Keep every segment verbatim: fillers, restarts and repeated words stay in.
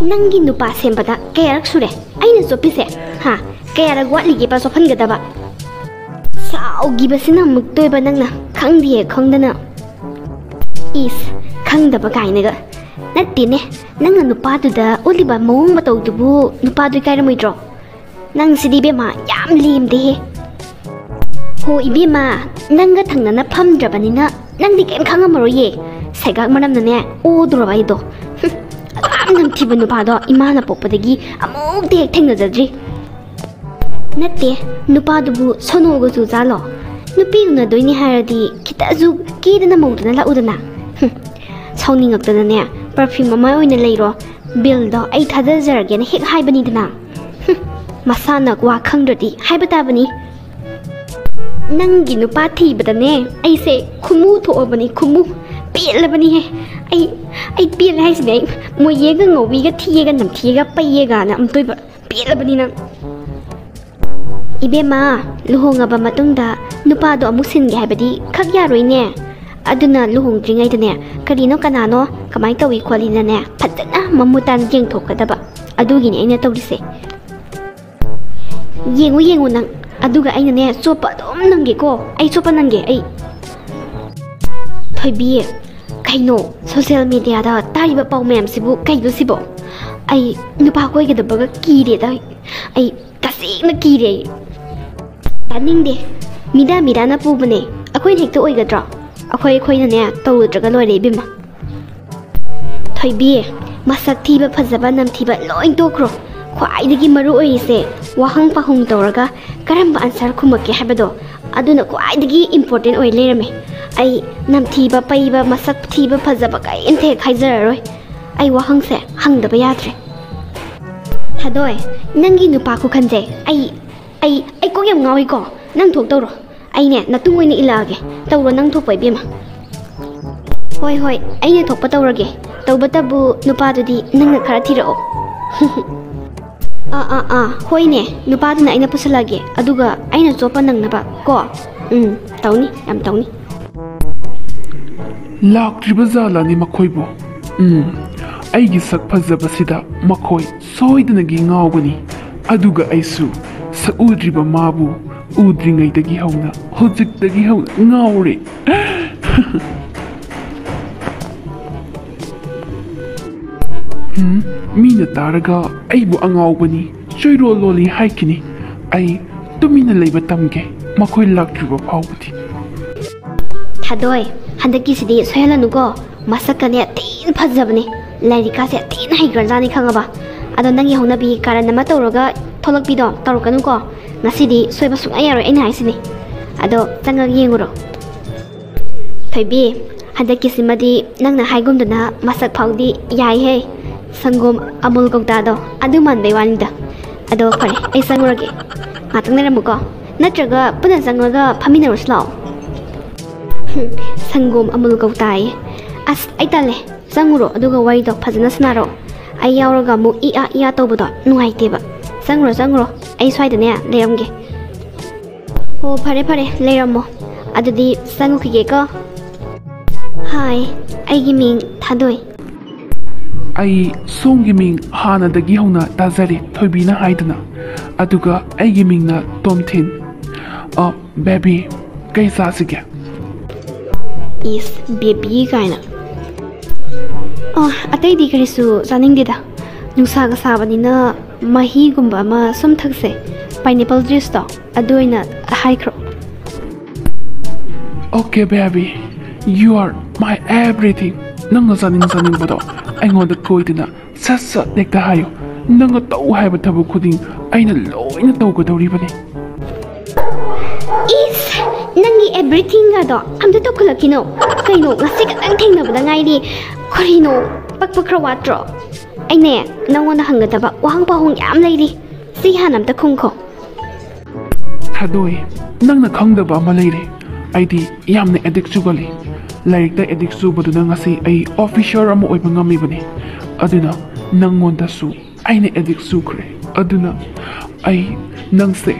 ꯅꯪꯒꯤ ꯅꯨꯄꯥ ꯁꯦꯝꯕꯗ ꯀꯌꯥꯔꯛ ꯁꯨꯔꯦ ꯑꯩꯅ ꯆꯣꯞꯄꯤꯁꯦ? ꯍꯥ? ꯀꯌꯥꯔꯛ ꯋꯥꯠꯂꯤꯒꯦꯕ ꯆꯣꯞꯍꯟꯒꯗꯕ? ꯁꯥꯎꯈꯤꯕꯁꯤꯅ ꯑꯃꯨꯛꯇꯣꯏꯕ ꯅꯪꯅ, ꯈꯪꯗꯤꯌꯦ ꯈꯪꯗꯅ꯫ ꯏꯁ, ꯈꯪꯗꯕ ꯀꯥꯏꯅꯒ꯫ ꯅꯠꯇꯦꯅꯦ, ꯅꯪꯅ ꯅꯨꯄꯥꯗꯨꯗ ꯎꯠꯂꯤꯕ ꯃꯑꯣꯡ ꯃꯇꯧꯗꯨꯕꯨ ꯅꯨꯄꯥꯗꯨ ꯏꯀꯥꯏꯔꯝꯃꯣꯏꯗ꯭ꯔꯣ? ꯅꯪꯁꯤꯗꯤ ꯏꯕꯦꯝꯃ ꯌꯥꯝ ꯂꯦꯝꯗꯦꯍꯦ꯫ ꯍꯣ ꯏꯕꯦꯝꯃ, ꯅꯪꯒ ꯊꯪꯅꯅ ꯐꯝꯗ꯭ꯔꯕꯅꯤꯅ ꯅꯪꯗꯤ ꯀꯩꯝ ꯈꯪꯉꯝꯃꯔꯣꯏꯌꯦ꯫ ꯁꯩꯒꯥꯛ ꯃꯅꯝꯅꯅꯦ ꯑꯣꯗꯣꯔꯕ ꯑꯩꯗꯣ꯫ ꯍꯨꯝ, ꯑꯗꯨꯛ ꯌꯥꯝ ꯅꯝꯊꯤꯕ ꯅꯨꯄꯥꯗꯣ ꯏꯃꯥꯅ ꯄꯣꯛꯄꯗꯒꯤ ꯑꯃꯨꯛꯇ ꯍꯦꯛ ꯊꯦꯡꯅꯖꯗ꯭ꯔꯤ꯫ ꯅꯠꯇꯦ, ꯅꯨꯄꯥꯗꯨꯕꯨ ꯁꯣꯅꯣꯒ ꯆꯨꯖꯥꯂꯣ? ꯅꯨꯄꯤ ꯎꯅꯗꯣꯏꯅꯤ ꯍꯥꯏꯔꯗꯤ ꯈꯤꯇꯁꯨ ꯀꯦꯗꯅ ꯃꯧꯗꯅ ꯂꯥꯛꯎꯗꯅ꯫ ꯍꯨꯝ, ꯁꯥꯎꯅꯤꯡꯉꯛꯇꯅꯅꯦ, perfume ꯑꯃ ꯑꯣꯏꯅ ꯂꯩꯔꯣ, billꯗꯣ ꯑꯩ ꯊꯥꯗꯖꯔꯒꯦꯅ ꯍꯦꯛ ꯍꯥꯏꯕꯅꯤꯗꯅ꯫ ꯍꯨꯝ, ꯃꯁꯥꯅ ꯋꯥ ꯈꯪꯗ꯭ꯔꯗꯤ ꯍꯥꯏꯕ ꯇꯥꯕꯅꯤ꯫ ꯅꯪꯒꯤ ꯅꯨꯄꯥ ꯊꯤꯕꯗꯅꯦ ꯑꯩꯁꯦ ꯈꯨꯃꯨ ꯊꯣꯛꯑꯕꯅꯤ, ꯈꯨꯃꯨ꯫ ꯄꯦꯜꯂꯕꯅꯤꯍꯦ꯫ ꯑꯩ, ꯑꯩ ꯄꯦꯜꯂꯦ ꯍꯥꯏꯁꯤꯅꯦ꯫ ꯑꯩ ꯃꯣꯏ ꯌꯦꯡꯒ ꯉꯧꯕꯤꯒ ꯊꯤꯌꯦꯒ ꯅꯝꯊꯤꯌꯦꯒ ꯄꯩꯌꯦꯒꯅ ꯑꯝꯇꯣꯏꯕ꯫ ꯄꯦꯜꯂꯕꯅꯤ ꯅꯪ꯫ ꯏꯕꯦꯝꯃ, ꯂꯨꯍꯣꯡꯉꯕ ꯃꯇꯨꯡꯗ ꯅꯨꯄꯥꯗꯣ ꯑꯃꯨꯛ ꯁꯤꯟꯒꯦ ꯍꯥꯏꯕꯗꯤ ꯈꯛ ꯌꯥꯔꯣꯏꯅꯦ꯫ ꯑꯗꯨꯅ ꯂꯨꯍꯣꯡꯗ꯭ꯔꯤꯉꯩꯗꯅꯦ, ꯀꯔꯤꯅꯣ ꯀꯅꯥꯅꯣ ꯀꯃꯥꯏꯅ ꯇꯧꯏ ꯈꯣꯠꯂꯤꯅꯅꯦ ꯐꯖꯅ ꯃꯃꯨꯠ ꯇꯥꯅ ꯌꯦꯡꯊꯣꯛꯀꯗꯕ꯫ ꯑꯗꯨꯒꯤꯅꯦ ꯑꯩꯅ ꯇꯧꯔꯤꯁꯦ꯫ ꯌꯦꯡꯉꯨ ꯌꯦꯡꯉꯨ ꯅꯪ꯫ ꯑꯗꯨꯒ ꯑꯩꯅꯅꯦ ꯆꯣꯞꯄ ꯑꯗꯨꯝ ꯅꯪꯒꯦꯀꯣ꯫ ꯑꯩ ꯆꯣꯞꯄ ꯅꯪꯒꯦ ꯑꯩ꯫ ꯊꯣꯏꯕꯤ, ꯀꯩꯅꯣ social mediaꯗ ꯇꯥꯔꯤꯕ ꯄꯥꯎ ꯃꯌꯥꯝꯁꯤꯕꯨ ꯀꯩꯅꯣ ꯁꯤꯕꯣ? ꯑꯩ ꯅꯨꯄꯥ ꯀꯣꯏꯒꯗꯕꯒ ꯀꯤꯔꯦꯗ꯫ ꯑꯩ ꯇꯁꯦꯡꯅ ꯀꯤꯔꯦ ꯑꯩ꯫ ꯇꯥꯅꯤꯡꯗꯦ꯫ ꯃꯤꯗꯥ ꯃꯤꯗꯥꯅ ꯄꯨꯕꯅꯦ꯫ ꯑꯩꯈꯣꯏꯅ ꯍꯦꯛꯇ ꯑꯣꯏꯒꯗ꯭ꯔꯣ? ꯑꯩꯈꯣꯏ ꯑꯩꯈꯣꯏꯅꯅꯦ ꯇꯧꯔꯨꯗ꯭ꯔꯒ ꯂꯣꯏꯔꯦ ꯏꯕꯦꯝꯃ꯫ ꯊꯣꯏꯕꯤ, ꯃꯁꯛ ꯊꯤꯕ ꯐꯖꯕ ꯅꯝꯊꯤꯕ ꯂꯣꯏ ꯇꯣꯛꯈ꯭ꯔꯣ꯫ ꯈ꯭ꯋꯥꯏꯗꯒꯤ ꯃꯔꯨ ꯑꯣꯏꯔꯤꯁꯦ ꯋꯥꯍꯪ ꯄꯥꯎꯍꯪ ꯇꯧꯔꯒ ꯀꯔꯝꯕ answer ꯈꯨꯝꯃꯛꯀꯦ ꯍꯥꯏꯕꯗꯣ, ꯑꯗꯨꯅ ꯈ꯭ꯋꯥꯏꯗꯒꯤ important ꯑꯣꯏ ꯂꯩꯔꯝꯃꯦ꯫ ꯑꯩ ꯅꯝꯊꯤꯕ ꯄꯩꯕ ꯃꯁꯛ ꯊꯤꯕ ꯐꯖꯕ ꯀꯔꯤꯝꯇ ꯍꯦꯛ ꯍꯥꯏꯖꯔꯔꯣꯏ꯫ ꯑꯩ ꯋꯥꯍꯪꯁꯦ ꯍꯪꯗꯕ ꯌꯥꯗ꯭ꯔꯦ꯫ ꯊꯥꯗꯣꯏ, ꯅꯪꯒꯤ ꯅꯨꯄꯥ ꯈꯨꯈꯟꯁꯦ ꯑꯩ, ꯑꯩ, ꯑꯩ ꯀꯣꯛ ꯌꯥꯝ ꯉꯥꯎꯏꯀꯣ꯫ ꯅꯪ ꯊꯣꯛ ꯇꯧꯔꯣ꯫ ꯑꯩꯅꯦ ꯅꯇꯨꯡ ꯑꯣꯏꯅ ꯏꯜꯂꯛꯑꯒꯦ꯫ ꯇꯧꯔꯣ ꯅꯪ ꯊꯣꯛꯄ ꯏꯕꯦꯝꯃ꯫ ꯍꯣꯏ, ꯍꯣꯏ, ꯑꯩꯅ ꯊꯣꯛꯄ ꯇꯧꯔꯒꯦ꯫ ꯇꯧꯕꯇꯕꯨ ꯅꯨꯄꯥꯗꯨꯗꯤ ꯅꯪꯅ ꯈꯔ ꯊꯤꯔꯛꯑꯣ꯫ ꯑꯥ, ꯑꯥ, ꯑꯥ, ꯍꯣꯏꯅꯦ, ꯅꯨꯄꯥꯗꯨꯅ ꯑꯩꯅ ꯄꯨꯁꯜꯂꯛꯑꯒꯦ, ꯑꯗꯨꯒ ꯑꯩꯅ ꯆꯣꯞꯄ ꯅꯪꯅꯕ ꯀꯣ꯫ ꯎꯝ, ꯇꯧꯅꯤ, ꯌꯥꯝ ꯇꯧꯅꯤ꯫ ꯂꯥꯛꯇ꯭ꯔꯤꯕ ꯖꯥꯠꯂꯅꯤ ꯃꯈꯣꯏꯕꯨ? ꯎꯝ, ꯑꯩꯒꯤ ꯁꯛ ꯐꯖꯕꯁꯤꯗ ꯃꯈꯣꯏ ꯁꯣꯏꯗꯅꯒꯤ ꯉꯥꯎꯒꯅꯤ꯫ ꯑꯗꯨꯒ ꯑꯩꯁꯨ ꯁꯛꯎꯗ꯭ꯔꯤꯕ ꯃꯥꯕꯨ ꯎꯗ꯭ꯔꯤꯉꯩꯗꯒꯤ ꯍꯧꯅ, ꯍꯧꯖꯤꯛꯇꯒꯤ ꯍꯧꯅ ꯉꯥꯎꯔꯦ꯫ ꯍꯝ, ꯃꯤꯅ ꯇꯥꯔꯒ ꯑꯩꯕꯨ ꯑꯉꯥꯎꯕꯅꯤ, ꯆꯣꯏꯔꯣꯜ ꯂꯣꯜꯂꯤ ꯍꯥꯏꯈꯤꯅꯤ꯫ ꯑꯩ ꯇꯨꯃꯤꯟꯅ ꯂꯩꯕ ꯇꯝꯒꯦ, ꯃꯈꯣꯏ ꯂꯥꯛꯇ꯭ꯔꯤꯕ ꯐꯥꯎꯕꯗꯤ꯫ ꯊꯥꯗꯣꯏ, ꯍꯟꯗꯛꯀꯤꯁꯤꯗꯤ ꯁꯣꯏꯍꯜꯂꯅꯨꯀꯣ꯫ ꯃꯁꯛꯀꯅꯦ ꯊꯤꯅ ꯐꯖꯕꯅꯦ꯫ ꯂꯥꯏꯔꯤꯛꯀꯥꯁꯦ ꯊꯤꯅ ꯍꯩꯈ꯭ꯔꯖꯥꯠꯅꯤ ꯈꯪꯉꯕ꯫ ꯑꯗꯣ ꯅꯪꯒꯤ ꯍꯧꯅꯕꯤ ꯀꯥꯔꯟ ꯑꯃ ꯇꯧꯔꯒ ꯊꯣꯛꯂꯛꯄꯤꯗꯣ ꯇꯧꯔꯛꯀꯅꯨꯀꯣ꯫ ꯉꯁꯤꯗꯤ ꯁꯣꯏꯕ ꯁꯨꯡꯌꯥ ꯌꯥꯔꯣꯏ ꯑꯩꯅ ꯍꯥꯏꯁꯤꯅꯤ꯫ ꯑꯗꯣ ꯆꯪꯉꯒ ꯌꯦꯡꯉꯨꯔꯣ꯫ ꯊꯣꯏꯕꯤ, ꯍꯟꯗꯛꯀꯤꯁꯤꯃꯗꯤ ꯅꯪꯅ ꯍꯥꯏꯒꯨꯝꯗꯅ ꯃꯁꯛ ꯐꯥꯎꯗꯤ ꯌꯥꯏꯍꯦ꯫ ꯁꯪꯒꯣꯝ ꯑꯃꯨꯜ ꯀꯧꯇꯥꯗꯣ ꯑꯗꯨ ꯃꯥꯟꯕꯩ ꯋꯥꯅꯤꯗ꯫ ꯑꯗꯣ ꯐꯔꯦ, ꯑꯩ ꯆꯪꯉꯨꯔꯒꯦ꯫ ꯉꯥꯛꯇꯪ ꯂꯩꯔꯝꯃꯨꯀꯣ꯫ ꯅꯠꯇ꯭ꯔꯒ ꯄꯨꯟꯅ ꯆꯪꯉꯒ ꯐꯝꯃꯤꯟꯅꯔꯨꯁꯤ ꯂꯥꯛꯑꯣ꯫ ꯍꯨꯝ, ꯁꯪꯒꯣꯝ ꯑꯃꯨꯜ ꯀꯧꯇꯥꯌꯦ꯫ ꯑꯁ, ꯑꯩ ꯇꯜꯂꯦ꯫ ꯆꯪꯉꯨꯔꯣ, ꯑꯗꯨꯒ ꯋꯥꯔꯤꯗꯣ ꯐꯖꯅ ꯁꯥꯟꯅꯔꯣ꯫ ꯑꯩ ꯌꯥꯎꯔꯒ ꯑꯃꯨꯛ ꯏ ꯑꯥ ꯏ ꯑꯥ ꯇꯧꯕꯗꯣ ꯅꯨꯡꯉꯥꯏꯇꯦꯕ꯫ ꯆꯪꯉꯨꯔꯣ, ꯆꯪꯉꯨꯔꯣ꯫ ꯑꯩ ꯁ꯭ꯋꯥꯏꯗꯅꯦ ꯂꯩꯔꯝꯒꯦ꯫ ꯑꯣ, ꯐꯔꯦ, ꯐꯔꯦ, ꯂꯩꯔꯝꯃꯣ꯫ ꯑꯗꯨꯗꯤ ꯆꯪꯉꯨꯈꯤꯒꯦꯀꯣ꯫ ꯍꯥꯏ, ꯑꯩꯒꯤ ꯃꯤꯡ ꯊꯥꯗꯣꯏ꯫ ꯑꯩ ꯁꯣꯝꯒꯤ ꯃꯤꯡ ꯍꯥꯟꯅꯗꯒꯤ ꯍꯧꯅ ꯇꯥꯖꯔꯦ, ꯊꯣꯏꯕꯤꯅ ꯍꯥꯏꯗꯨꯅ꯫ ꯑꯗꯨꯒ ꯑꯩꯒꯤ ꯃꯤꯡꯅ ꯇꯣꯝꯊꯤꯟ꯫ ꯑ, ꯕꯦꯕꯤ, ꯀꯩ ꯆꯥꯁꯤꯒꯦ? ꯏꯁ, ꯕꯦꯕꯤ ꯀꯥꯏꯅ꯫ ꯑ, ꯑꯇꯩꯗꯤ ꯀꯔꯤꯁꯨ ꯆꯥꯅꯤꯡꯗꯦꯗ꯫ ꯅꯨꯡꯁꯥꯒ ꯁꯥꯕꯅꯤꯅ ꯃꯍꯤꯒꯨꯝꯕ ꯑꯃ ꯁꯨꯝ ꯊꯛꯁꯦ꯫ Pineapple juiceꯇꯣ ꯑꯗꯨ ꯑꯣꯏꯅ ꯍꯥꯏꯈ꯭ꯔꯣ꯫ Okay, baby, you are my everything. ꯅꯪꯅ ꯆꯥꯅꯤꯡ ꯆꯥꯅꯤꯡꯕꯗꯣ ꯑꯩꯉꯣꯟꯗ ꯀꯣꯏꯗꯅ ꯁꯠ ꯁꯠ ꯍꯦꯛꯇ ꯍꯥꯏꯌꯨ꯫ ꯅꯪꯅ ꯇꯧ ꯍꯥꯏꯕ ꯊꯕꯛ ꯈꯨꯗꯤꯡ ꯑꯩꯅ ꯂꯣꯏꯅ ꯇꯧꯒꯗꯧꯔꯤꯕꯅꯤ꯫ ꯏꯁ, ꯅꯪꯒꯤ everythingꯒꯗꯣ ꯑꯝꯇ ꯇꯧꯈꯠꯂꯛꯈꯤꯅꯣ꯫ ꯀꯩꯅꯣ, ꯉꯁꯤ ꯈꯛꯇꯪ ꯊꯦꯡꯅꯕꯗ ꯉꯥꯏꯔꯤ꯫ ꯀꯔꯤꯅꯣ, ꯄꯛꯄ ꯈꯔ ꯋꯥꯠꯇ꯭ꯔꯣ? ꯑꯩꯅꯦ, ꯅꯪꯉꯣꯟꯗ ꯍꯪꯒꯗꯕ ꯋꯥꯍꯪ ꯄꯥꯎꯍꯪ ꯌꯥꯝ ꯂꯩꯔꯤ꯫ ꯁꯤ ꯍꯥꯟꯅ ꯑꯝꯇ ꯈꯨꯝꯈꯣ꯫ ꯊꯥꯗꯣꯏ, ꯅꯪꯅ ꯈꯪꯗꯕ ꯑꯃ ꯂꯩꯔꯦ꯫ ꯑꯩꯗꯤ ꯌꯥꯝꯅ addict ꯆꯨꯒꯜꯂꯤ꯫ ꯂꯥꯏꯔꯤꯛꯇ addict ꯆꯨꯕꯗꯨꯅ ꯉꯁꯤ ꯑꯩ officer ꯑꯃ ꯑꯣꯏꯕ ꯉꯝꯃꯤꯕꯅꯤ꯫ ꯑꯗꯨꯅ ꯅꯪꯉꯣꯟꯗꯁꯨ ꯑꯩꯅ addict ꯆꯨꯈ꯭ꯔꯦ꯫ ꯑꯗꯨꯅ ꯑꯩ, ꯅꯪꯁꯦ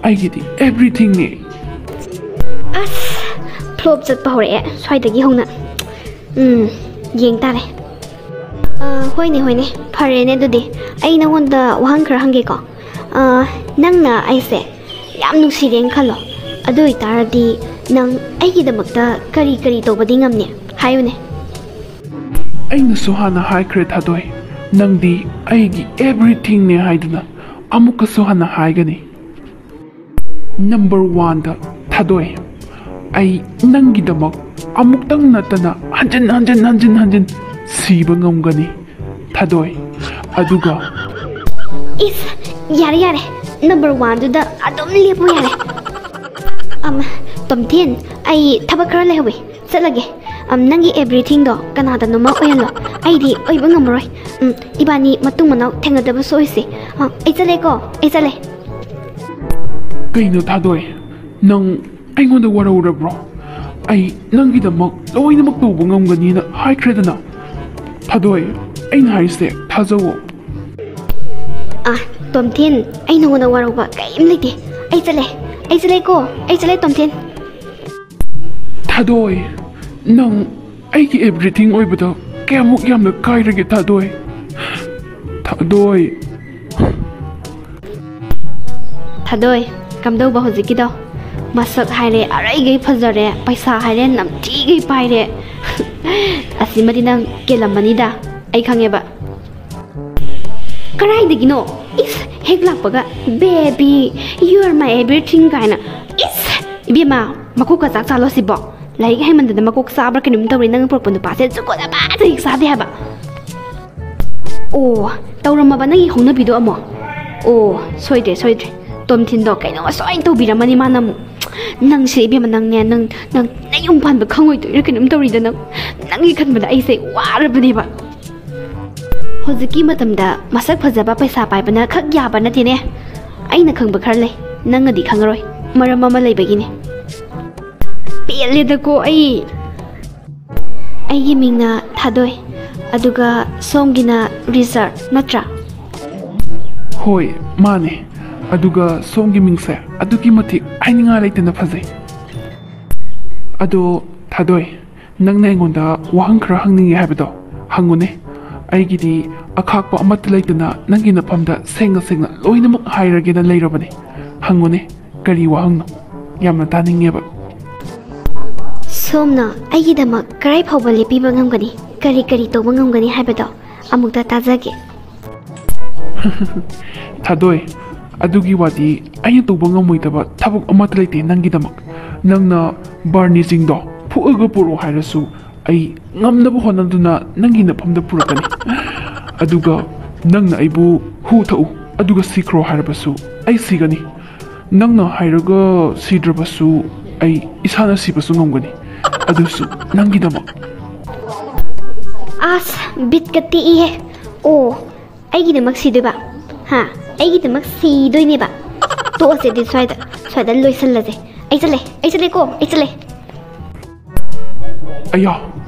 ꯑꯩꯒꯤꯗꯤ everythingꯅꯦ꯫ ꯑꯁ, flop ꯆꯠꯄ ꯍꯧꯔꯛꯑꯦ ꯁ꯭ꯋꯥꯏꯗꯒꯤ ꯍꯧꯅ꯫ ꯎꯝ, ꯌꯦꯡ ꯇꯥꯔꯦ꯫ ꯑ, ꯍꯣꯏꯅꯦ, ꯍꯣꯏꯅꯦ, ꯐꯔꯦꯅꯦ꯫ ꯑꯗꯨꯗꯤ ꯑꯩ ꯅꯉꯣꯟꯗ ꯋꯥꯍꯪ ꯈꯔ ꯍꯪꯒꯦꯀꯣ꯫ ꯑ, ꯅꯪꯅ ꯑꯩꯁꯦ ꯌꯥꯝ ꯅꯨꯡꯁꯤꯔꯦꯅ ꯈꯜꯂꯣ꯫ ꯑꯗꯨ ꯑꯣꯏꯇꯥꯔꯗꯤ ꯅꯪ ꯑꯩꯒꯤꯗꯃꯛꯇ ꯀꯔꯤ ꯀꯔꯤ ꯇꯧꯕꯗꯤ ꯉꯝꯅꯤ? ꯍꯥꯏꯌꯨꯅꯦ꯫ ꯑꯩꯅꯁꯨ ꯍꯥꯟꯅ ꯍꯥꯏꯈ꯭ꯔꯦ, ꯊꯥꯗꯣꯏ, ꯅꯪꯗꯤ ꯑꯩꯒꯤ everythingꯅꯦ ꯍꯥꯏꯗꯨꯅ꯫ ꯑꯃꯨꯛꯀꯁꯨ ꯍꯟꯅ ꯍꯥꯏꯒꯅꯤ, ꯅꯝꯕꯔ ꯋꯥꯟꯗ, ꯊꯥꯗꯣꯏ, ꯑꯩ ꯅꯪꯒꯤꯗꯃꯛ ꯑꯃꯨꯛꯇꯪ ꯅꯠꯇꯅ ꯍꯟꯖꯤꯟ ꯍꯟꯖꯤꯟ ꯍꯟꯖꯤꯟ ꯍꯟꯖꯤꯟ ꯁꯤꯕ ꯉꯝꯒꯅꯤ, ꯊꯥꯗꯣꯏ꯫ ꯑꯗꯨꯒ ꯏꯁ, ꯌꯥꯔꯦ, ꯌꯥꯔꯦ, ꯅꯝꯕꯔ ꯋꯥꯟꯗꯨꯗ ꯑꯗꯨꯝ ꯂꯦꯞꯄꯨ ꯌꯥꯔꯦ꯫ ꯑꯝ, ꯇꯣꯝꯊꯤꯟ, ꯑꯩ ꯊꯕꯛ ꯈꯔ ꯂꯩꯍꯧꯋꯤ, ꯆꯠꯂꯒꯦ꯫ ꯑꯝ, ꯅꯪꯒꯤ everythingꯗꯣ ꯀꯅꯥꯗꯅꯣꯃ ꯑꯣꯏꯍꯜꯂꯣ, ꯑꯩꯗꯤ ꯑꯣꯏꯕ ꯉꯝꯃꯔꯣꯏ꯫ ꯎꯝ, ꯏꯕꯥꯅꯤ ꯃꯇꯨꯡ ꯃꯅꯥꯎ ꯊꯦꯡꯅꯗꯕꯁꯨ ꯑꯣꯏꯁꯦ꯫ ꯑ, ꯑꯩ ꯆꯠꯂꯦꯀꯣ, ꯑꯩ ꯆꯠꯂꯦ꯫ ꯀꯩꯅꯣ, ꯊꯥꯗꯣꯏ, ꯅꯪ ꯑꯩꯉꯣꯟꯗ ꯋꯥꯔꯧꯔꯕ꯭ꯔꯣ? ꯑꯩ ꯅꯪꯒꯤꯗꯃꯛ ꯂꯣꯏꯅꯃꯛ ꯇꯧꯕ ꯉꯝꯒꯅꯤꯅ ꯍꯥꯏꯈ꯭ꯔꯦꯗꯅ꯫ ꯊꯥꯗꯣꯏ, ꯑꯩꯅ ꯍꯥꯏꯔꯤꯁꯦ ꯊꯥꯖꯧꯋꯣ꯫ ꯑ, ꯇꯣꯝꯊꯤꯟ, ꯑꯩ ꯅꯉꯣꯟꯗ ꯋꯥꯔꯧꯕ ꯀꯔꯤꯝ ꯂꯩꯇꯦ꯫ ꯑꯩ ꯆꯠꯂꯦ, ꯑꯩ ꯆꯠꯂꯦꯀꯣ, ꯑꯩ ꯆꯠꯂꯦ, ꯇꯣꯝꯊꯤꯟ꯫ ꯊꯥꯗꯣꯏ, ꯅꯪ ꯑꯩꯒꯤ everything ꯑꯣꯏꯕꯗ ꯀꯌꯥꯃꯨꯛ ꯌꯥꯝꯅ ꯀꯥꯏꯔꯒꯦ, ꯊꯥꯗꯣꯏ? ꯊꯥꯗꯣꯏ꯫ ꯊꯥꯗꯣꯏ, ꯀꯝꯗꯧꯕ ꯍꯧꯖꯤꯛꯀꯤꯗꯣ? ꯃꯁꯛ ꯍꯥꯏꯔꯦ ꯑꯔꯩꯒꯩ ꯐꯖꯔꯦ, ꯄꯩꯁꯥ ꯍꯥꯏꯔꯦ ꯅꯝꯊꯤꯒꯩ ꯄꯥꯏꯔꯦ꯫ ꯑꯁꯤꯃꯗꯤ ꯅꯪ ꯀꯦꯜꯂꯝꯃꯅꯤꯗ, ꯑꯩ ꯈꯪꯉꯦꯕ꯫ ꯀꯔꯥꯏꯗꯒꯤꯅꯣ? ꯏꯁ, ꯍꯦꯛ ꯂꯥꯛꯄꯒ, "Baby, you are my everything" ꯀꯥꯏꯅ꯫ ꯏꯁ, ꯏꯕꯦꯝꯃ, ꯃꯀꯣꯛꯀ ꯆꯥꯛ ꯆꯥꯂꯣ ꯁꯤꯕꯣ? ꯂꯥꯏꯔꯤꯛ ꯍꯩꯃꯟꯗꯅ ꯃꯀꯣꯛ ꯆꯥꯕ꯭ꯔꯥ ꯀꯩꯅꯣꯝ ꯇꯧꯔꯦ꯫ ꯅꯪ ꯄꯨꯔꯛꯄ ꯅꯨꯄꯥꯁꯦ ꯖꯨꯒꯣꯠ ꯑꯃꯠꯇ ꯍꯦꯛ ꯆꯥꯗꯦ ꯍꯥꯏꯕ꯫ ꯑꯣ, ꯇꯧꯔꯝꯃꯕ ꯅꯪꯒꯤ ꯍꯧꯅꯕꯤꯗꯣ ꯑꯃꯨꯛ? ꯑꯣ, ꯁꯣꯏꯗ꯭ꯔꯦ, ꯁꯣꯏꯗ꯭ꯔꯦ꯫ ꯇꯣꯝꯊꯤꯟꯗꯣ ꯀꯩꯅꯣꯝꯃ ꯁꯣꯏꯅ ꯇꯧꯕꯤꯔꯝꯃꯅꯤ ꯃꯥꯅ ꯑꯃꯨꯛ꯫ ꯅꯪꯁꯦ ꯏꯕꯦꯝꯃ, ꯅꯪꯅꯦ, ꯅꯪ, ꯅꯪ ꯅꯌꯨꯝ ꯄꯥꯟꯕ ꯈꯪꯉꯣꯏꯗꯣꯏꯔꯥ ꯀꯩꯅꯣꯝ ꯇꯧꯔꯤꯗ ꯅꯪ꯫ ꯅꯪꯒꯤ ꯈꯟꯕꯗ ꯑꯩꯁꯦ ꯋꯥꯔꯕꯅꯦꯕ꯫ ꯍꯧꯖꯤꯛꯀꯤ ꯃꯇꯝꯗ ꯃꯁꯛ ꯐꯖꯕ ꯄꯩꯁꯥ ꯄꯥꯏꯕꯅ ꯈꯛ ꯌꯥꯕ ꯅꯠꯇꯦꯅꯦ꯫ ꯑꯩꯅ ꯈꯪꯕ ꯈꯔ ꯂꯩ, ꯅꯪꯅꯗꯤ ꯈꯪꯉꯔꯣꯏ꯫ ꯃꯔꯝ ꯑꯃ ꯂꯩꯕꯒꯤꯅꯦ꯫ ꯄꯦꯜꯂꯦꯗꯀꯣ ꯑꯩ꯫ ꯑꯩꯒꯤ ꯃꯤꯡꯅ ꯊꯥꯗꯣꯏ, ꯑꯗꯨꯒ ꯁꯣꯝꯒꯤꯅ ꯔꯤꯆꯥꯔꯗ ꯅꯠꯇ꯭ꯔꯥ? ꯍꯣꯏ, ꯃꯥꯅꯦ꯫ ꯑꯗꯨꯒ ꯁꯣꯝꯒꯤ ꯃꯤꯡꯁꯦ ꯑꯗꯨꯛꯀꯤ ꯃꯇꯤꯛ ꯍꯥꯏꯅꯤꯡꯉꯥꯏ ꯂꯩꯇꯅ ꯐꯖꯩ꯫ ꯑꯗꯣ, ꯊꯥꯗꯣꯏ, ꯅꯪꯅ ꯑꯩꯉꯣꯟꯗ ꯋꯥꯍꯪ ꯈꯔ ꯍꯪꯅꯤꯡꯉꯦ ꯍꯥꯏꯕꯗꯣ ꯍꯪꯉꯨꯅꯦ꯫ ꯑꯩꯒꯤꯗꯤ ꯑꯈꯥꯛꯄ ꯑꯃꯠꯇ ꯂꯩꯇꯅ ꯅꯪꯒꯤ ꯅꯐꯝꯗ ꯁꯦꯡꯅ ꯁꯦꯡꯅ ꯂꯣꯏꯅꯃꯛ ꯍꯥꯏꯔꯒꯦꯅ ꯂꯩꯔꯕꯅꯤ꯫ ꯍꯪꯉꯨꯅꯦ, ꯀꯔꯤ ꯋꯥꯍꯪꯅꯣ? ꯌꯥꯝꯅ ꯇꯥꯅꯤꯡꯉꯦꯕ꯫ ꯁꯣꯝꯅ ꯑꯩꯒꯤꯗꯃꯛ ꯀꯔꯥꯏ ꯐꯥꯎꯕ ꯂꯦꯞꯄꯤꯕ ꯉꯝꯒꯅꯤ, ꯀꯔꯤ ꯀꯔꯤ ꯇꯧꯕ ꯉꯝꯒꯅꯤ ꯍꯥꯏꯕꯗꯣ ꯑꯃꯨꯛꯇ ꯇꯥꯖꯒꯦ꯫ ꯊꯥꯗꯣꯏ, ꯑꯗꯨꯒꯤ ꯋꯥꯗꯤ ꯑꯩꯅ ꯇꯧꯕ ꯉꯝꯃꯣꯏꯗꯕ ꯊꯕꯛ ꯑꯃꯠꯇ ꯂꯩꯇꯦ ꯅꯪꯒꯤꯗꯃꯛ꯫ ꯅꯪꯅ ꯕꯥꯔꯅꯤꯁꯤꯡꯗꯣ ꯐꯨꯛꯑꯒ ꯄꯨꯔꯛꯑꯣ ꯍꯥꯏꯔꯁꯨ ꯑꯩ ꯉꯝꯅꯕ ꯍꯣꯠꯅꯗꯨꯅ ꯅꯪꯒꯤ ꯅꯐꯝꯗ ꯄꯨꯔꯛꯀꯅꯤ꯫ ꯑꯗꯨꯒ ꯅꯪꯅ ꯑꯩꯕꯨ ꯍꯨ ꯊꯛꯎ ꯑꯗꯨꯒ ꯁꯤꯈ꯭ꯔꯣ ꯍꯥꯏꯔꯕꯁꯨ ꯑꯩ ꯁꯤꯒꯅꯤ꯫ ꯅꯪꯅ ꯍꯥꯏꯔꯒ ꯁꯤꯗ꯭ꯔꯕꯁꯨ ꯑꯩ ꯏꯁꯥꯅ ꯁꯤꯕꯁꯨ ꯉꯝꯒꯅꯤ꯫ ꯑꯗꯨꯁꯨ ꯅꯪꯒꯤꯗꯃꯛ꯫ ꯑꯁ, ꯕꯤꯠꯀ ꯇꯦꯛꯏꯍꯦ꯫ ꯑꯣ, ꯑꯩꯒꯤꯗꯃꯛ ꯁꯤꯗꯣꯏꯕ? ꯍꯥ? ꯑꯩꯒꯤꯗꯃꯛ ꯁꯤꯗꯣꯏꯅꯦꯕ? ꯇꯣꯛꯑꯁꯦ ꯑꯗꯨꯗꯤ ꯁ꯭ꯋꯥꯏꯗ, ꯁ꯭ꯋꯥꯏꯗ ꯂꯣꯏꯁꯜꯂꯁꯦ꯫ ꯑꯩ ꯆꯠꯂꯦ, ꯑꯩ ꯆꯠꯂꯦꯀꯣ, ꯑꯩ ꯆꯠꯂꯦ꯫ ꯑꯌꯥ,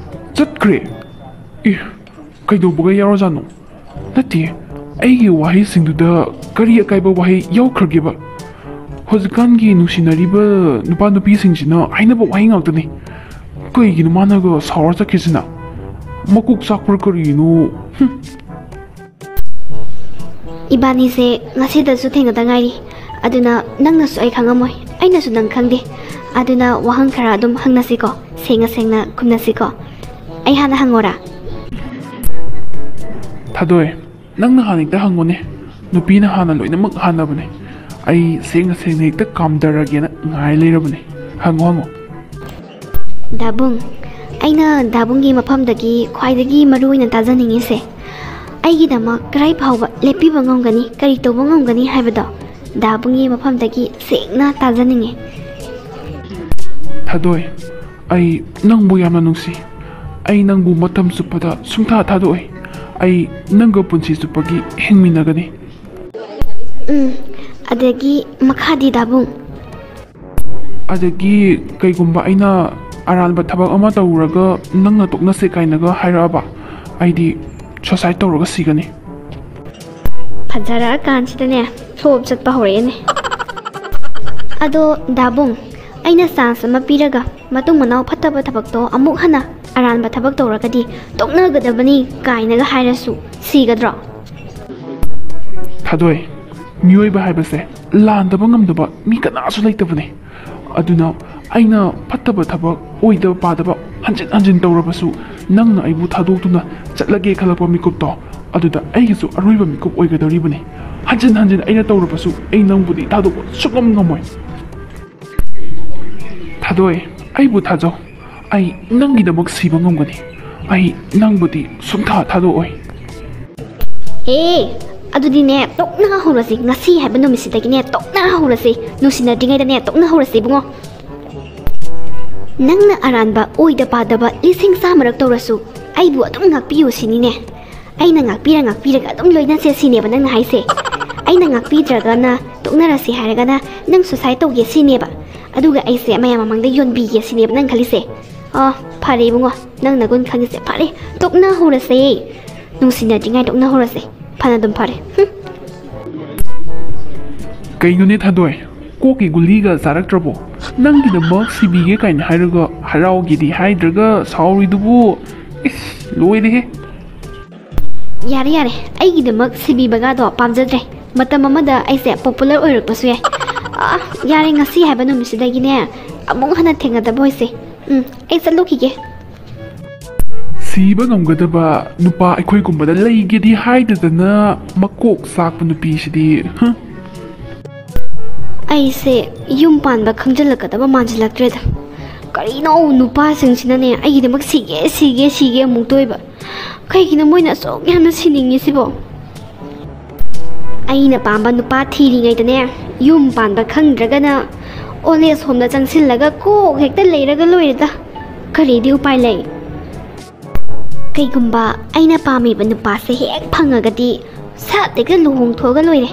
ꯆꯠꯈ꯭ꯔꯦ꯫ ꯏ, ꯀꯩꯗꯧꯕꯒ ꯌꯥꯎꯔꯖꯥꯠꯅꯣ? ꯅꯠꯇꯦ, ꯑꯩꯒꯤ ꯋꯥꯍꯩꯁꯤꯡꯗꯨꯗ ꯀꯔꯤ ꯑꯀꯥꯏꯕ ꯋꯥꯍꯩ ꯌꯥꯎꯈ꯭ꯔꯒꯦꯕ? ꯍꯧꯖꯤꯛꯀꯥꯟꯒꯤ ꯅꯨꯡꯁꯤꯅꯔꯤꯕ ꯅꯨꯄꯥ ꯅꯨꯄꯤꯁꯤꯡꯁꯤꯅ ꯍꯥꯏꯅꯕ ꯋꯥꯍꯩ ꯉꯥꯛꯇꯅꯤ꯫ ꯀꯩꯒꯤꯅꯣ ꯃꯥꯅꯒ ꯁꯥꯎꯔ ꯆꯠꯈꯤꯁꯤꯅ? ꯃꯀꯣꯛ ꯆꯥꯛꯄ꯭ꯔꯥ ꯀꯔꯤꯅꯣ? ꯍꯨꯝ꯫ ꯏꯕꯥꯅꯤꯁꯦ ꯉꯁꯤꯗꯁꯨ ꯊꯦꯡꯅꯗ ꯉꯥꯏꯔꯤ, ꯑꯗꯨꯅ ꯅꯪꯅꯁꯨ ꯑꯩ ꯈꯪꯉꯝꯃꯣꯏ, ꯑꯩꯅꯁꯨ ꯅꯪ ꯈꯪꯗꯦ꯫ ꯑꯗꯨꯅ ꯋꯥꯍꯪ ꯈꯔ ꯑꯗꯨꯝ ꯍꯪꯅꯁꯤꯀꯣ, ꯁꯦꯡꯅ ꯁꯦꯡꯅ ꯈꯨꯝꯅꯁꯤꯀꯣ꯫ ꯑꯩ ꯍꯥꯟꯅ ꯍꯪꯉꯣꯔꯥ? ꯊꯥꯗꯣꯏ, ꯅꯪꯅ ꯍꯥꯟꯅ ꯍꯦꯛꯇ ꯍꯪꯉꯨꯅꯦ꯫ ꯅꯨꯄꯤꯅ ꯍꯥꯟꯅ ꯂꯣꯏꯅꯃꯛ ꯍꯥꯟꯅꯕꯅꯦ꯫ ꯑꯩ ꯁꯦꯡꯅ ꯁꯦꯡꯅ ꯍꯦꯛꯇ ꯀꯥꯝꯗꯔꯒꯦꯅ ꯉꯥꯏ ꯂꯩꯔꯕꯅꯦ꯫ ꯍꯪꯉꯣ, ꯍꯪꯉꯣ꯫ ꯗꯥꯕꯨꯡ, ꯑꯩꯅ ꯗꯥꯕꯨꯡꯒꯤ ꯃꯐꯝꯗꯒꯤ ꯈ꯭ꯋꯥꯏꯗꯒꯤ ꯃꯔꯨ ꯑꯣꯏꯅ ꯇꯥꯖꯅꯤꯡꯉꯤꯁꯦ, ꯑꯩꯒꯤꯗꯃꯛ ꯀꯔꯥꯏ ꯐꯥꯎꯕ ꯂꯦꯞꯄꯤꯕ ꯉꯝꯒꯅꯤ, ꯀꯔꯤ ꯇꯧꯕ ꯉꯝꯒꯅꯤ ꯍꯥꯏꯕꯗꯣ ꯗꯥꯕꯨꯡꯒꯤ ꯃꯐꯝꯗꯒꯤ ꯁꯦꯡꯅ ꯇꯥꯖꯅꯤꯡꯉꯤ꯫ ꯊꯥꯗꯣꯏ, ꯑꯩ ꯅꯪꯕꯨ ꯌꯥꯝꯅ ꯅꯨꯡꯁꯤ꯫ ꯑꯩ ꯅꯪꯕꯨ ꯃꯇꯝ ꯆꯨꯞꯄꯗ ꯁꯨꯡꯊꯥ ꯊꯥꯗꯣꯛꯑꯣꯏ꯫ ꯑꯩ ꯅꯪꯒ ꯄꯨꯟꯁꯤ ꯆꯨꯞꯄꯒꯤ ꯍꯤꯡꯃꯤꯟꯅꯒꯅꯤ꯫ ꯎꯝ, ꯑꯗꯒꯤ ꯃꯈꯥꯗꯤ ꯗꯥꯕꯨꯡ? ꯑꯗꯒꯤ ꯀꯩꯒꯨꯝꯕ ꯑꯩꯅ ꯑꯔꯥꯟꯕ ꯊꯕꯛ ꯑꯃ ꯇꯧꯔꯨꯔꯒ ꯅꯪꯅ ꯇꯣꯛꯅꯁꯦ ꯀꯥꯏꯅꯒ ꯍꯥꯏꯔꯛꯑꯕ, ꯑꯩꯗꯤ suicide ꯇꯧꯔꯒ ꯁꯤꯒꯅꯤ꯫ ꯐꯖꯔꯛꯑꯀꯥꯟꯁꯤꯗꯅꯦ, ꯐ꯭ꯂꯣꯞ ꯆꯠꯄ ꯍꯧꯔꯛꯑꯦꯅꯦ꯫ ꯑꯗꯣ ꯗꯥꯕꯨꯡ, ꯑꯩꯅ chance ꯑꯃ ꯄꯤꯔꯒ ꯃꯇꯨꯡ ꯃꯅꯥꯎ ꯐꯠꯇꯕ ꯊꯕꯛꯇꯣ ꯑꯃꯨꯛ ꯍꯟꯅ ꯑꯔꯥꯟꯕ ꯊꯕꯛ ꯇꯧꯔꯒꯗꯤ ꯇꯣꯛꯅꯒꯗꯕꯅꯤ ꯀꯥꯏꯅꯒ ꯍꯥꯏꯔꯁꯨ ꯁꯤꯒꯗ꯭ꯔꯣ? ꯊꯥꯗꯣꯏ, ꯃꯤꯑꯣꯏꯕ ꯍꯥꯏꯕꯁꯦ ꯂꯥꯟꯗꯕ ꯉꯝꯗꯕ ꯃꯤ ꯀꯅꯥꯁꯨ ꯂꯩꯇꯕꯅꯤ꯫ ꯑꯗꯨꯅ ꯑꯩꯅ ꯐꯠꯇꯕ ꯊꯕꯛ, ꯑꯣꯏꯗꯕ ꯄꯥꯗꯕ ꯍꯟꯖꯤꯟ ꯍꯟꯖꯤꯟ ꯇꯧꯔꯕꯁꯨ, ꯅꯪꯅ ꯑꯩꯕꯨ ꯊꯥꯗꯣꯛꯇꯨꯅ ꯆꯠꯂꯒꯦ ꯈꯜꯂꯛꯄ ꯃꯤꯀꯨꯞꯇꯣ, ꯑꯗꯨꯗ ꯑꯩꯒꯤꯁꯨ ꯑꯔꯣꯏꯕ ꯃꯤꯀꯨꯞ ꯑꯣꯏꯒꯗꯧꯔꯤꯕꯅꯤ꯫ ꯍꯟꯖꯤꯟ ꯍꯟꯖꯤꯟ ꯑꯩꯅ ꯇꯧꯔꯕꯁꯨ ꯑꯩ ꯅꯪꯕꯨꯗꯤ ꯊꯥꯗꯣꯛꯄ ꯁꯨꯡꯉꯝ ꯉꯝꯃꯣꯏ꯫ ꯊꯥꯗꯣꯏ, ꯑꯩꯕꯨ ꯊꯥꯖꯧ꯫ ꯑꯩ ꯅꯪꯒꯤꯗꯃꯛ ꯁꯤꯕ ꯉꯝꯒꯅꯤ꯫ ꯑꯩ ꯅꯪꯕꯨꯗꯤ ꯁꯨꯡꯊꯥ ꯊꯥꯗꯣꯛꯑꯣꯏ꯫ ꯍꯦ, ꯑꯗꯨꯗꯤꯅꯦ, ꯇꯣꯛꯅ ꯍꯧꯔꯁꯤ꯫ ꯉꯁꯤ ꯍꯥꯏꯕ ꯅꯨꯃꯤꯠꯁꯤꯗꯒꯤꯅꯦ, ꯇꯣꯛꯅ ꯍꯧꯔꯁꯤ꯫ ꯅꯨꯡꯁꯤꯅꯗ꯭ꯔꯤꯉꯩꯗꯅꯦ, ꯇꯣꯛꯅ ꯍꯧꯔꯁꯤ, ꯏꯕꯨꯡꯉꯣ꯫ ꯅꯪꯅ ꯑꯔꯥꯟꯕ, ꯑꯣꯏꯗ ꯄꯥꯗꯕ ꯂꯤꯁꯤꯡ ꯆꯥꯃꯔꯛ ꯇꯧꯔꯁꯨ, ꯑꯩꯕꯨ ꯑꯗꯨꯝ ꯉꯥꯛꯄꯤꯌꯨ ꯁꯤꯅꯤꯅꯦ꯫ ꯑꯩꯅ ꯉꯥꯛꯄꯤꯔ ꯉꯥꯛꯄꯤꯔꯒ ꯑꯗꯨꯝ ꯂꯣꯏꯅꯁꯦ ꯁꯤꯅꯦꯕ ꯅꯪꯅ ꯍꯥꯏꯁꯦ꯫ ꯑꯩꯅ ꯉꯥꯛꯄꯤꯗ꯭ꯔꯒꯅ, ꯇꯣꯛꯅꯔꯁꯤ ꯍꯥꯏꯔꯒꯅ, ꯅꯪ suicide ꯇꯧꯒꯦ ꯁꯤꯅꯦꯕ꯫ ꯑꯗꯨꯒ ꯑꯩꯁꯦ ꯃꯌꯥꯝ ꯃꯃꯥꯡꯗ ꯌꯣꯟꯕꯤꯒꯦ ꯁꯤꯅꯦꯕ ꯅꯪ ꯈꯜꯂꯤꯁꯦ꯫ ꯑꯣ, ꯐꯔꯦ ꯏꯕꯨꯡꯉꯣ, ꯅꯪ ꯅꯒꯨꯟ ꯈꯪꯉꯤꯁꯦ ꯐꯔꯦ꯫ ꯇꯣꯛꯅꯍꯧꯔꯁꯦ꯫ ꯅꯨꯡꯁꯤꯅꯗ꯭ꯔꯤꯉꯩ ꯇꯣꯛꯅꯍꯧꯔꯁꯦ꯫ ꯐꯅ ꯑꯗꯨꯝ ꯐꯔꯦ꯫ ꯍꯨꯝ꯫ ꯀꯩꯅꯣꯅꯦ ꯊꯥꯗꯣꯏ, ꯀꯣꯛꯀꯤ ꯒꯨꯂꯤꯒ ꯆꯥꯔꯛꯇ꯭ꯔꯕꯣ? ꯅꯪꯒꯤꯗꯃꯛ ꯁꯤꯕꯤꯒꯦ ꯀꯥꯏꯅ ꯍꯥꯏꯔꯒ ꯍꯔꯥꯎꯒꯦꯗꯤ ꯍꯥꯏꯗ꯭ꯔꯒ ꯁꯥꯎꯔꯤꯗꯨꯕꯨ? ꯏꯁ, ꯂꯣꯏꯔꯦꯍꯦ꯫ ꯌꯥꯔꯦ, ꯌꯥꯔꯦ, ꯑꯩꯒꯤꯗꯃꯛ ꯁꯤꯕꯤꯕꯒꯗꯣ ꯄꯥꯝꯖꯗ꯭ꯔꯦ꯫ ꯃꯇꯝ ꯑꯃꯗ ꯑꯩꯁꯦ popular ꯑꯣꯏꯔꯛꯄꯁꯨ ꯌꯥꯏ꯫ ꯑꯥ, ꯌꯥꯔꯦ, ꯉꯁꯤ ꯍꯥꯏꯕ ꯅꯨꯃꯤꯠꯁꯤꯗꯒꯤꯅꯦ, ꯑꯃꯨꯛ ꯍꯟꯅ ꯊꯦꯡꯅꯗꯕ ꯑꯣꯏꯁꯦ꯫ ꯎꯝ, ꯑꯩ ꯆꯠꯂꯨꯈꯤꯒꯦ꯫ ꯁꯤꯕ ꯉꯝꯒꯗꯕ ꯅꯨꯄꯥ ꯑꯩꯈꯣꯏꯒꯨꯝꯕꯗ ꯂꯩꯒꯦꯗꯤ ꯍꯥꯏꯗꯗꯅ ꯃꯀꯣꯛ ꯆꯥꯛꯄ ꯅꯨꯄꯤꯁꯤꯗꯤ, ꯍ? ꯑꯩꯁꯦ ꯌꯨꯝ ꯄꯥꯟꯕ ꯈꯪꯖꯤꯜꯂꯛꯀꯗꯕ ꯃꯥꯟꯁꯤꯜꯂꯛꯇ꯭ꯔꯦꯗ꯫ ꯀꯔꯤꯅꯣ ꯅꯨꯄꯥꯁꯤꯡꯁꯤꯅꯅꯦ ꯑꯩꯒꯤꯗꯃꯛ ꯁꯤꯒꯦ, ꯁꯤꯒꯦ, ꯁꯤꯒꯦ ꯑꯃꯨꯛꯇꯣꯏꯕ꯫ ꯀꯩꯒꯤꯅꯣ ꯃꯣꯏꯅ ꯑꯁꯨꯛ ꯌꯥꯝꯅ ꯁꯤꯅꯤꯡꯉꯤꯁꯤꯕꯣ? ꯑꯩꯅ ꯄꯥꯝꯕ ꯅꯨꯄꯥ ꯊꯤꯔꯤꯉꯩꯗꯅꯦ, ꯌꯨꯝ ꯄꯥꯟꯕ ꯈꯪꯗ꯭ꯔꯒꯅ old age homeꯗ ꯆꯪꯁꯤꯜꯂꯒ ꯀꯣꯛ ꯍꯦꯛꯇ ꯂꯩꯔꯒ ꯂꯣꯏꯔꯦꯗ꯫ ꯀꯔꯤꯗꯤ ꯎꯄꯥꯏ ꯂꯩ? ꯀꯩꯒꯨꯝꯕ ꯑꯩꯅ ꯄꯥꯝꯃꯤꯕ ꯅꯨꯄꯥꯁꯦ ꯍꯦꯛ ꯐꯪꯉꯒꯗꯤ ꯁꯠ ꯍꯦꯛꯇ ꯂꯨꯍꯣꯡꯊꯣꯛꯑꯒ ꯂꯣꯏꯔꯦ꯫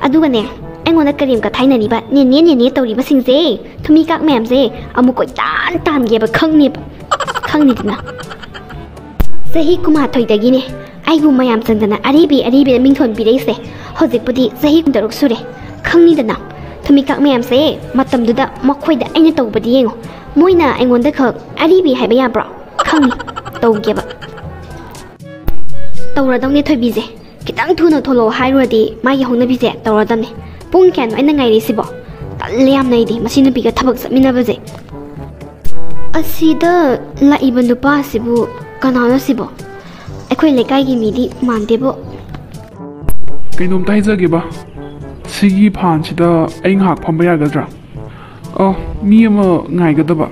ꯑꯗꯨꯒꯅꯦ, ꯑꯩꯉꯣꯟꯗ ꯀꯔꯦꯝ ꯀꯊꯥꯏꯅꯔꯤꯕ ꯅꯦꯅꯦ ꯅꯦꯅꯦ ꯇꯧꯔꯤꯕꯁꯤꯡꯁꯦ, ꯊꯨꯝꯃꯤ ꯀꯥꯛ ꯃꯌꯥꯝꯁꯦ ꯑꯃꯨꯛ ꯀꯣꯏꯇꯥꯟ ꯇꯥꯟꯒꯦꯕ ꯈꯪꯅꯦꯕ, ꯈꯪꯅꯤꯗꯅ꯫ ꯆꯍꯤ ꯀꯨꯟꯃꯥꯊꯣꯏꯗꯒꯤꯅꯦ ꯑꯩꯕꯨ ꯃꯌꯥꯝ ꯆꯪꯗꯅ ꯑꯔꯤꯕꯤ ꯑꯔꯤꯕꯤꯅ ꯃꯤꯡꯊꯣꯟ ꯄꯤꯔꯛꯏꯁꯦ꯫ ꯍꯧꯖꯤꯛꯄꯨꯗꯤ ꯆꯍꯤ ꯀꯨꯟꯇꯔꯨꯛ ꯁꯨꯔꯦ꯫ ꯈꯪꯅꯤꯗꯅ, ꯊꯨꯝꯃꯤ ꯀꯥꯛ ꯃꯌꯥꯝꯁꯦ ꯃꯇꯝꯗꯨꯗ ꯃꯈꯣꯏꯗ ꯑꯩꯅ ꯇꯧꯕꯗꯤ ꯌꯦꯡꯉꯣ꯫ ꯃꯣꯏꯅ ꯑꯩꯉꯣꯟꯗ ꯈꯛ ꯑꯔꯤꯕꯤ ꯍꯥꯏꯕ ꯌꯥꯕ꯭ꯔꯣ? ꯈꯪꯅꯤ, ꯇꯧꯒꯦꯕ꯫ ꯇꯧꯔꯗꯧꯅꯦ ꯊꯣꯏꯕꯤꯁꯦ꯫ ꯈꯤꯇꯪ ꯊꯨꯅ ꯊꯣꯛꯂꯛꯑꯣ ꯍꯥꯏꯔꯨꯔꯗꯤ ꯃꯥꯒꯤ ꯍꯧꯅꯕꯤꯁꯦ ꯇꯧꯔꯗꯝꯅꯦ꯫ ꯄꯨꯡ ꯀꯌꯥꯅꯣ ꯑꯩꯅ ꯉꯥꯏꯔꯤꯁꯤꯕꯣ? ꯇꯜꯂꯦ ꯌꯥꯝꯅ ꯑꯩꯗꯤ ꯃꯁꯤ ꯅꯨꯄꯤꯒ ꯊꯕꯛ ꯆꯠꯃꯤꯟꯅꯕꯁꯦ꯫ ꯑꯁꯤꯗ ꯂꯥꯛꯏꯕ ꯅꯨꯄꯥꯁꯤꯕꯨ ꯀꯅꯥꯅꯣ ꯁꯤꯕꯣ? ꯑꯩꯈꯣꯏ ꯂꯩꯀꯥꯏꯒꯤ ꯃꯤꯗꯤ ꯃꯥꯟꯗꯦꯕꯣ꯫ ꯀꯩꯅꯣꯝꯇ ꯍꯥꯏꯖꯒꯦꯕ, ꯁꯤꯒꯤ ꯐꯥꯟꯁꯤꯗ ꯑꯩ ꯉꯥꯏꯍꯥꯛ ꯐꯝꯕ ꯌꯥꯒꯗ꯭ꯔꯥ? ꯑ, ꯃꯤ ꯑꯃ ꯉꯥꯏꯒꯗꯕ,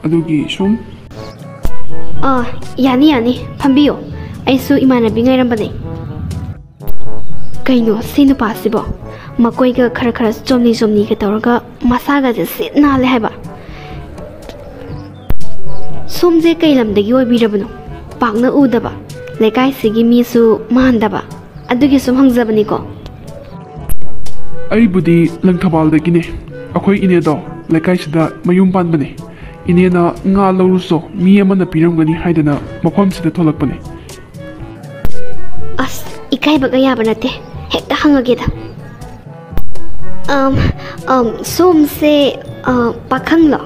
ꯑꯗꯨꯒꯤ ꯁꯨꯝ꯫ ꯑ, ꯌꯥꯅꯤ, ꯌꯥꯅꯤ, ꯐꯝꯕꯤꯌꯣ꯫ ꯑꯩꯁꯨ ꯏꯃꯥꯟꯅꯕꯤ ꯉꯥꯏꯔꯝꯕꯅꯦ꯫ ꯀꯩꯅꯣ ꯁꯤ ꯅꯨꯄꯥꯁꯤꯕꯣ? ꯃꯀꯣꯏꯒ ꯈꯔ ꯈꯔ ꯆꯣꯝꯂꯤ ꯆꯣꯝꯂꯤꯒ ꯇꯧꯔꯒ ꯃꯁꯥꯒꯁꯦ ꯁꯤꯠ ꯅꯥꯜꯂꯦ ꯍꯥꯏꯕ꯫ ꯁꯣꯝꯁꯦ ꯀꯩ ꯂꯝꯗꯒꯤ ꯑꯣꯏꯕꯤꯔꯕꯅꯣ? ꯄꯥꯛꯅ ꯎꯗꯕ, ꯂꯩꯀꯥꯏꯁꯤꯒꯤ ꯃꯤꯁꯨ ꯃꯥꯟꯗꯕ, ꯑꯗꯨꯒꯤ ꯁꯨꯝ ꯍꯪꯖꯕꯅꯤꯀꯣ꯫ ꯑꯩꯕꯨꯗꯤ ꯂꯪꯊꯕꯥꯜꯗꯒꯤꯅꯦ꯫ ꯑꯩꯈꯣꯏ ꯏꯅꯦꯗꯣ ꯂꯩꯀꯥꯏꯁꯤꯗ ꯃꯌꯨꯝ ꯄꯥꯟꯕꯅꯦ꯫ ꯏꯅꯦꯅ ꯉꯥ ꯂꯧꯔꯨꯆꯣ, ꯃꯤ ꯑꯃꯅ ꯄꯤꯔꯝꯒꯅꯤ ꯍꯥꯏꯗꯅ ꯃꯐꯝꯁꯤꯗ ꯊꯣꯛꯂꯛꯄꯅꯦ꯫ ꯑꯁ, ꯏꯀꯥꯏꯕꯒ ꯌꯥꯕ ꯅꯠꯇꯦ꯫ ꯍꯦꯛꯇ ꯍꯪꯉꯒꯦꯗ꯫ ꯑꯝ, ꯑꯝ, ꯁꯣꯝꯁꯦ, ꯑ, ꯄꯥꯈꯪꯂꯣ?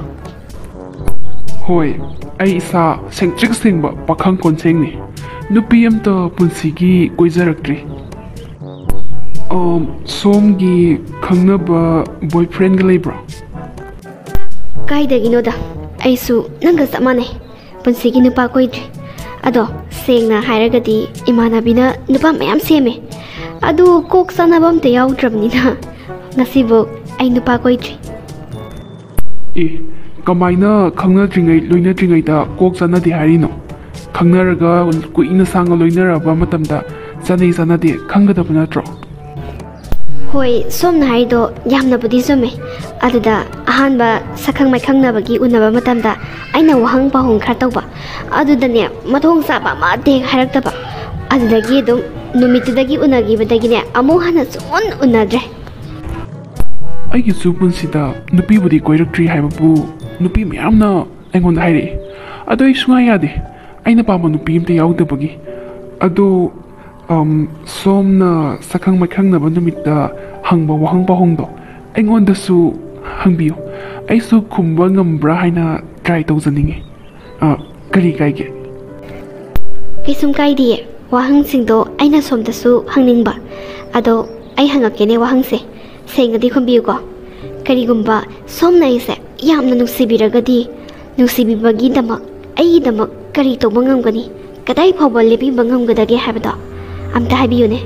ꯍꯣꯏ, ꯑꯩ ꯏꯁꯥ ꯁꯦꯡꯇ꯭ꯔꯤꯛ ꯁꯦꯡꯕ ꯄꯥꯈꯪ ꯀꯣꯟꯁꯦꯡꯅꯤ꯫ ꯅꯨꯄꯤ ꯑꯝꯇ ꯄꯨꯟꯁꯤꯒꯤ ꯀꯣꯏꯖꯔꯛꯇ꯭ꯔꯤ꯫ ꯑꯝ, ꯁꯣꯝꯒꯤ ꯈꯪꯅꯕ boyfriendꯒ ꯂꯩꯕ꯭ꯔꯣ? ꯀꯥꯏꯗꯒꯤꯅꯣꯗ, ꯑꯩꯁꯨ ꯅꯪꯒ ꯆꯞ ꯃꯥꯟꯅꯩ꯫ ꯄꯨꯟꯁꯤꯒꯤ ꯅꯨꯄꯥ ꯀꯣꯏꯗ꯭ꯔꯤ꯫ ꯑꯗꯣ ꯁꯦꯡꯅ ꯍꯥꯏꯔꯒꯗꯤ ꯏꯃꯥꯟꯅꯕꯤꯅ ꯅꯨꯄꯥ ꯃꯌꯥꯝ ꯁꯦꯝꯃꯦ꯫ ꯑꯗꯨ ꯀꯣꯛ ꯆꯥꯅꯕ ꯑꯝꯇ ꯌꯥꯎꯗ꯭ꯔꯕꯅꯤꯅ ꯉꯁꯤꯕꯨꯛ ꯑꯩ ꯅꯨꯄꯥ ꯀꯣꯏꯗ꯭ꯔꯤ꯫ ꯑꯦ, ꯀꯃꯥꯏꯅ ꯈꯪꯅꯗ꯭ꯔꯤꯉꯩ, ꯂꯣꯏꯅꯗ꯭ꯔꯤꯉꯩꯗ ꯀꯣꯛ ꯆꯥꯅꯗꯦ ꯍꯥꯏꯔꯤꯅꯣ? ꯈꯪꯅꯔꯒ ꯀꯨꯏꯅ ꯁꯥꯡꯅ ꯂꯣꯏꯅꯔꯕ ꯃꯇꯝꯗ ꯆꯥꯅꯩ ꯆꯥꯅꯗꯦ ꯈꯪꯒꯗꯕ ꯅꯠꯇ꯭ꯔꯣ? ꯍꯣꯏ, ꯁꯣꯝꯅ ꯍꯥꯏꯗꯣ ꯌꯥꯝꯅꯕꯨꯗꯤ ꯆꯨꯝꯃꯦ꯫ ꯑꯗꯨꯗ ꯑꯍꯥꯟꯕ ꯁꯛꯈꯪ ꯃꯥꯏꯈꯪꯅꯕꯒꯤ ꯎꯅꯕ ꯃꯇꯝꯗ ꯑꯩꯅ ꯋꯥꯍꯪ ꯄꯥꯎꯍꯪ ꯈꯔ ꯇꯧꯕ, ꯑꯗꯨꯗꯅꯦ ꯃꯊꯣꯡ ꯆꯥꯕ ꯑꯃꯠꯇ ꯍꯦꯛ ꯍꯥꯏꯔꯛꯇꯕ꯫ ꯑꯗꯨꯗꯒꯤ ꯑꯗꯨꯝ ꯅꯨꯃꯤꯠꯇꯨꯗꯒꯤ ꯎꯅꯈꯤꯕꯗꯒꯤꯅꯦ ꯑꯃꯨꯛ ꯍꯟꯅ ꯁꯨꯡꯎꯟ ꯎꯅꯗ꯭ꯔꯦ꯫ ꯑꯩꯒꯤꯁꯨ ꯄꯨꯟꯁꯤꯗ ꯅꯨꯄꯤꯕꯨꯗꯤ ꯀꯣꯏꯔꯛꯇ꯭ꯔꯤ ꯍꯥꯏꯕꯕꯨ ꯅꯨꯄꯤ ꯃꯌꯥꯝꯅ ꯑꯩꯉꯣꯟꯗ ꯍꯥꯏꯔꯛꯏ꯫ ꯑꯗꯣ ꯑꯩ ꯁꯨꯡꯌꯥ ꯌꯥꯗꯦ꯫ ꯑꯩꯅ ꯄꯥꯝꯕ ꯅꯨꯄꯤ ꯑꯝꯇ ꯌꯥꯎꯗꯕꯒꯤ꯫ ꯑꯗꯣ, ꯑꯝ, ꯁꯣꯝꯅ ꯁꯛꯈꯪ ꯃꯥꯏꯈꯪꯅꯕ ꯅꯨꯃꯤꯠꯇ ꯍꯪꯕ ꯋꯥꯍꯪ ꯄꯥꯎꯍꯪꯗꯣ ꯑꯩꯉꯣꯟꯗꯁꯨ ꯍꯪꯕꯤꯌꯨ꯫ ꯑꯩꯁꯨ ꯈꯨꯝꯕ ꯉꯝꯕ꯭ꯔꯥ ꯍꯥꯏꯅ try ꯇꯧꯖꯅꯤꯡꯉꯤ꯫ ꯑ, ꯀꯔꯤ ꯀꯥꯏꯒꯦ? ꯀꯩꯁꯨꯝ ꯀꯥꯏꯗꯤꯌꯦ꯫ ꯋꯥꯍꯪꯁꯤꯡꯗꯣ ꯑꯩꯅ ꯁꯣꯝꯗꯁꯨ ꯍꯪꯅꯤꯡꯕ꯫ ꯑꯗꯣ ꯑꯩ ꯍꯪꯉꯛꯀꯦꯅꯦ ꯋꯥꯍꯪꯁꯦ꯫ ꯁꯦꯡꯅꯗꯤ ꯈꯨꯝꯕꯤꯌꯨꯀꯣ꯫ ꯀꯔꯤꯒꯨꯝꯕ ꯁꯣꯝꯅ ꯑꯩꯁꯦ ꯌꯥꯝꯅ ꯅꯨꯡꯁꯤꯕꯤꯔꯒꯗꯤ, ꯅꯨꯡꯁꯤꯕꯤꯕꯒꯤꯗꯃꯛ ꯑꯩꯒꯤꯗꯃꯛ ꯀꯔꯤ ꯇꯧꯕ ꯉꯝꯒꯅꯤ? ꯀꯗꯥꯏ ꯐꯥꯎꯕ ꯂꯦꯞꯄꯤꯕ ꯉꯝꯒꯗꯒꯦ ꯍꯥꯏꯕꯗꯣ ꯑꯝꯇ ꯍꯥꯏꯕꯤꯌꯨꯅꯦ꯫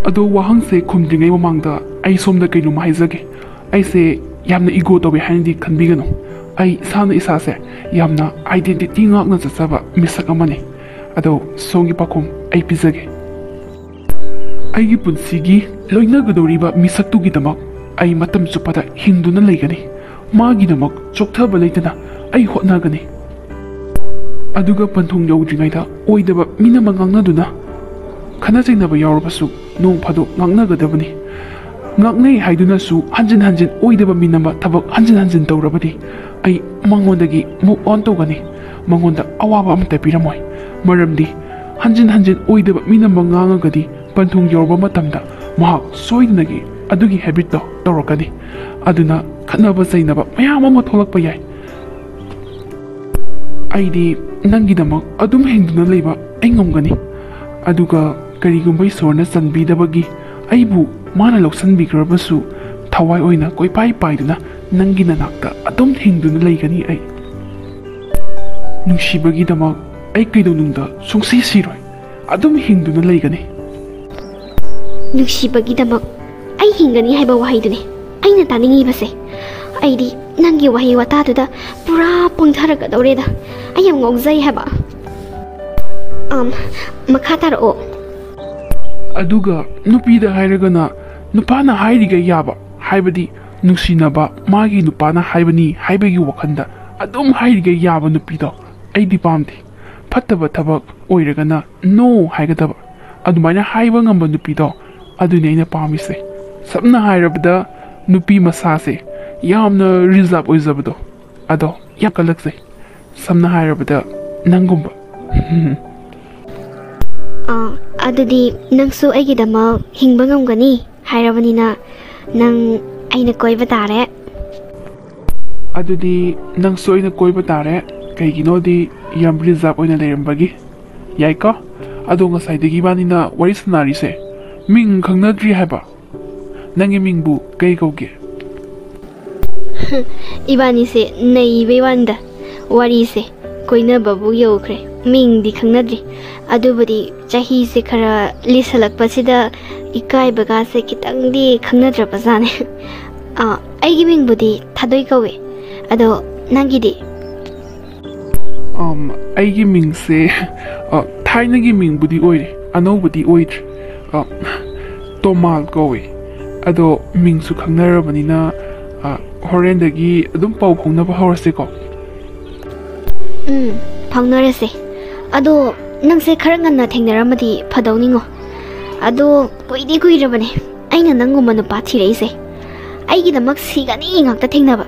ꯑꯗꯣ ꯋꯥꯍꯪꯁꯦ ꯈꯨꯝꯗ꯭ꯔꯤꯉꯩ ꯃꯃꯥꯡꯗ ꯑꯩ ꯁꯣꯝꯗ ꯀꯩꯅꯣꯝꯃ ꯍꯥꯏꯖꯒꯦ꯫ ꯑꯩꯁꯦ ꯌꯥꯝꯅ ꯏꯒꯣ ꯇꯧꯋꯦ ꯍꯥꯏꯅꯗꯤ ꯈꯟꯕꯤꯒꯅꯨ꯫ ꯑꯩ ꯏꯁꯥꯅ ꯏꯁꯥꯁꯦ ꯌꯥꯝꯅ ꯑꯥꯏꯗꯦꯟꯇꯤꯇꯤ ꯉꯥꯛꯅ ꯆꯠꯆꯕ ꯃꯤꯁꯛ ꯑꯃꯅꯤ꯫ ꯑꯗꯣ ꯁꯣꯝꯒꯤ ꯄꯥꯎꯈꯨꯝ ꯑꯩ ꯄꯤꯖꯒꯦ꯫ ꯑꯩꯒꯤ ꯄꯨꯟꯁꯤꯒꯤ ꯂꯣꯏꯅꯒꯗꯧꯔꯤꯕ ꯃꯤꯁꯛꯇꯨꯒꯤꯗꯃꯛ ꯑꯩ ꯃꯇꯝ ꯆꯨꯞꯄꯗ ꯍꯤꯡꯗꯨꯅ ꯂꯩꯒꯅꯤ꯫ ꯃꯥꯒꯤꯗꯃꯛ ꯆꯣꯛꯊꯕ ꯂꯩꯇꯅ ꯑꯩ ꯍꯣꯠꯅꯒꯅꯤ꯫ ꯑꯗꯨꯒ ꯄꯟꯊꯨꯡ ꯌꯧꯗ꯭ꯔꯤꯉꯩꯗ ꯑꯣꯏꯗꯕ ꯃꯤꯅ ꯑꯃ ꯉꯥꯡꯅꯗꯨꯅ ꯈꯠꯅ ꯆꯩꯅꯕ ꯌꯥꯎꯔꯕꯁꯨ ꯅꯣꯡ ꯐꯥꯗꯣꯛ ꯉꯥꯡꯅꯒꯗꯕꯅꯤ꯫ ꯉꯥꯡꯅꯩ ꯍꯥꯏꯗꯨꯅꯁꯨ ꯍꯟꯖꯤꯟ ꯍꯟꯖꯤꯟ ꯑꯣꯏꯗꯕ ꯃꯤꯅꯝꯕ ꯊꯕꯛ ꯍꯟꯖꯤꯟ ꯍꯟꯖꯤꯟ ꯇꯧꯔꯕꯗꯤ ꯑꯩ ꯃꯉꯣꯟꯗꯒꯤ move on ꯇꯧꯒꯅꯤ꯫ ꯃꯉꯣꯟꯗ ꯑꯋꯥꯕ ꯑꯃꯠꯇ ꯄꯤꯔꯝꯃꯣꯏ꯫ ꯃꯔꯝꯗꯤ ꯍꯟꯖꯤꯟ ꯍꯟꯖꯤꯟ ꯑꯣꯏꯗꯕ ꯃꯤꯅꯝꯕ ꯉꯥꯡꯉꯒꯗꯤ ꯄꯟꯊꯨꯡ ꯌꯧꯔꯕ ꯃꯇꯝꯗ ꯃꯍꯥꯛ ꯁꯣꯏꯗꯅꯒꯤ ꯑꯗꯨꯒꯤ habitꯇꯣ ꯇꯧꯔꯛꯀꯅꯤ꯫ ꯑꯗꯨꯅ ꯈꯠꯅꯕ ꯆꯩꯅꯕ ꯃꯌꯥꯝ ꯑꯃ ꯊꯣꯛꯂꯛꯄ ꯌꯥꯏ꯫ ꯑꯩꯗꯤ ꯅꯪꯒꯤꯗꯃꯛ ꯑꯗꯨꯝ ꯍꯤꯡꯗꯨꯅ ꯂꯩꯕ ꯑꯩ ꯉꯝꯒꯅꯤ꯫ ꯑꯗꯨꯒ ꯀꯔꯤꯒꯨꯝꯕ ꯏꯁꯣꯔꯅ ꯆꯟꯕꯤꯗꯕꯒꯤ ꯑꯩꯕꯨ ꯃꯥꯅ ꯂꯧꯁꯤꯟꯕꯤꯈ꯭ꯔꯕꯁꯨ ꯊꯋꯥꯏ ꯑꯣꯏꯅ ꯀꯣꯏꯄꯥꯏ ꯄꯥꯏꯗꯨꯅ ꯅꯪꯒꯤ ꯅꯅꯥꯛꯇ ꯑꯗꯨꯝ ꯍꯤꯡꯗꯨꯅ ꯂꯩꯒꯅꯤ ꯑꯩ꯫ ꯅꯨꯡꯁꯤꯕꯒꯤꯗꯃꯛ ꯑꯩ ꯀꯩꯗꯧꯅꯨꯡꯗ ꯁꯨꯡꯁꯤ ꯁꯤꯔꯣꯏ꯫ ꯑꯗꯨꯝ ꯍꯤꯡꯗꯨꯅ ꯂꯩꯒꯅꯤ꯫ ꯅꯨꯡꯁꯤꯕꯒꯤꯗꯃꯛ ꯑꯩ ꯍꯤꯡꯒꯅꯤ ꯍꯥꯏꯕ ꯋꯥꯍꯩꯗꯨꯅꯤ ꯑꯩꯅ ꯇꯥꯅꯤꯡꯉꯤꯕꯁꯦ꯫ ꯑꯩꯗꯤ ꯅꯪꯒꯤ ꯋꯥꯍꯩ ꯋꯥꯇꯥꯗꯨꯗ ꯄꯨꯔꯥ ꯄꯪꯊꯔꯛꯀꯗꯧꯔꯦꯗ꯫ ꯑꯩ ꯌꯥꯝ ꯉꯥꯎꯖꯩ ꯍꯥꯏꯕ꯫ ꯑꯝ, ꯃꯈꯥ ꯇꯥꯔꯛꯑꯣ꯫ ꯑꯗꯨꯒ ꯅꯨꯄꯤꯗ ꯍꯥꯏꯔꯒꯅ ꯅꯨꯄꯥꯅ ꯍꯥꯏꯔꯤꯒꯩ ꯌꯥꯕ, ꯍꯥꯏꯕꯗꯤ ꯅꯨꯡꯁꯤꯅꯕ ꯃꯥꯒꯤ ꯅꯨꯄꯥꯅ ꯍꯥꯏꯕꯅꯤ ꯍꯥꯏꯕꯒꯤ ꯋꯥꯈꯜꯗ ꯑꯗꯨꯝ ꯍꯥꯏꯔꯤꯒꯩ ꯌꯥꯕ ꯅꯨꯄꯤꯗꯣ ꯑꯩꯗꯤ ꯄꯥꯝꯗꯦ꯫ ꯐꯠꯇꯕ ꯊꯕꯛ ꯑꯣꯏꯔꯒꯅ no ꯍꯥꯏꯒꯗꯕ, ꯑꯗꯨꯃꯥꯏꯅ ꯍꯥꯏꯕ ꯉꯝꯕ ꯅꯨꯄꯤꯗꯣ ꯑꯗꯨꯅꯤ ꯑꯩꯅ ꯄꯥꯝꯃꯤꯁꯦ꯫ ꯁꯝꯅ ꯍꯥꯏꯔꯕꯗ ꯅꯨꯄꯤ ꯃꯁꯥꯁꯦ ꯌꯥꯝꯅ reserve ꯑꯣꯏꯖꯕꯗꯣ, ꯑꯗꯣ ꯌꯥꯝ ꯀꯜꯂꯛꯆꯩ꯫ ꯁꯝꯅ ꯍꯥꯏꯔꯕꯗ ꯅꯪꯒꯨꯝꯕ꯫ ꯑꯥ, ꯑꯗꯨꯗꯤ ꯅꯪꯁꯨ ꯑꯩꯒꯤꯗꯃꯛ ꯍꯤꯡꯕ ꯉꯝꯒꯅꯤ ꯍꯥꯏꯔꯕꯅꯤꯅ ꯅꯪ ꯑꯩꯅ ꯀꯣꯏꯕ ꯇꯥꯔꯦ꯫ ꯑꯗꯨꯗꯤ ꯅꯪꯁꯨ ꯑꯩꯅ ꯀꯣꯏꯕ ꯇꯥꯔꯦ꯫ ꯀꯩꯒꯤꯅꯣꯗꯤ ꯌꯥꯝ ꯔꯤꯖꯥꯔꯚ ꯑꯣꯏꯅ ꯂꯩꯔꯝꯕꯒꯤ꯫ ꯌꯥꯏꯀꯣ? ꯑꯗꯣ ꯉꯁꯥꯏꯗꯒꯤ ꯏꯕꯥꯅꯤꯅ ꯋꯥꯔꯤ ꯁꯥꯟꯅꯔꯤꯁꯦ ꯃꯤꯡ ꯈꯪꯅꯗ꯭ꯔꯤ ꯍꯥꯏꯕ꯫ ꯅꯪꯒꯤ ꯃꯤꯡꯕꯨ ꯀꯩ ꯀꯧꯒꯦ? ꯏꯕꯥꯅꯤꯁꯦ ꯅꯩꯕꯩ ꯋꯥꯅꯤꯗ꯫ ꯋꯥꯔꯤꯁꯦ ꯀꯣꯏꯅꯕꯕꯨ ꯌꯧꯈ꯭ꯔꯦ, ꯃꯤꯡꯗꯤ ꯈꯪꯅꯗ꯭ꯔꯤ꯫ ꯑꯗꯨꯕꯨꯗꯤ ꯆꯍꯤꯁꯦ ꯈꯔ ꯂꯤꯁꯜꯂꯛꯄꯁꯤꯗ ꯏꯀꯥꯏꯕꯒꯥꯁꯦ ꯈꯤꯇꯪꯗꯤ ꯈꯪꯅꯗ꯭ꯔꯕꯖꯥꯠꯅꯦ꯫ ꯑꯥ, ꯑꯩꯒꯤ ꯃꯤꯡꯕꯨꯗꯤ ꯊꯥꯗꯣꯏ ꯀꯧꯋꯦ꯫ ꯑꯗꯣ ꯅꯪꯒꯤꯗꯤ? ꯑꯝ, ꯑꯩꯒꯤ ꯃꯤꯡꯁꯦ, ꯑ, ꯊꯥꯏꯅꯒꯤ ꯃꯤꯡꯕꯨꯗꯤ ꯑꯣꯏꯔꯦ, ꯑꯅꯧꯕꯗꯤ ꯑꯣꯏꯗ꯭ꯔꯦ꯫ ꯑ, ꯇꯣꯃꯥꯜ ꯀꯧꯋꯦ꯫ ꯑꯗꯣ ꯃꯤꯡꯁꯨ ꯈꯪꯅꯔꯕꯅꯤꯅ, ꯑ, ꯍꯣꯔꯦꯟꯗꯒꯤ ꯑꯗꯨꯝ ꯄꯥꯎ ꯐꯥꯎꯅꯕ ꯍꯧꯔꯁꯦꯀꯣ꯫ ꯎꯝ, ꯐꯥꯎꯅꯔꯁꯦ꯫ ꯑꯗꯣ ꯅꯪꯁꯦ ꯈꯔ ꯉꯟꯅ ꯊꯦꯡꯅꯔꯝꯃꯗꯤ ꯐꯗꯧꯅꯤꯉꯣ꯫ ꯑꯗꯣ ꯀꯨꯏꯗꯤ ꯀꯨꯏꯔꯕꯅꯦ ꯑꯩꯅ ꯅꯪꯒꯨꯝꯕ ꯅꯨꯄꯥ ꯊꯤꯔꯛꯏꯁꯦ꯫ ꯑꯩꯒꯤꯗꯃꯛ ꯁꯤꯒꯅꯤ ꯉꯥꯛꯇ ꯊꯦꯡꯅꯕ,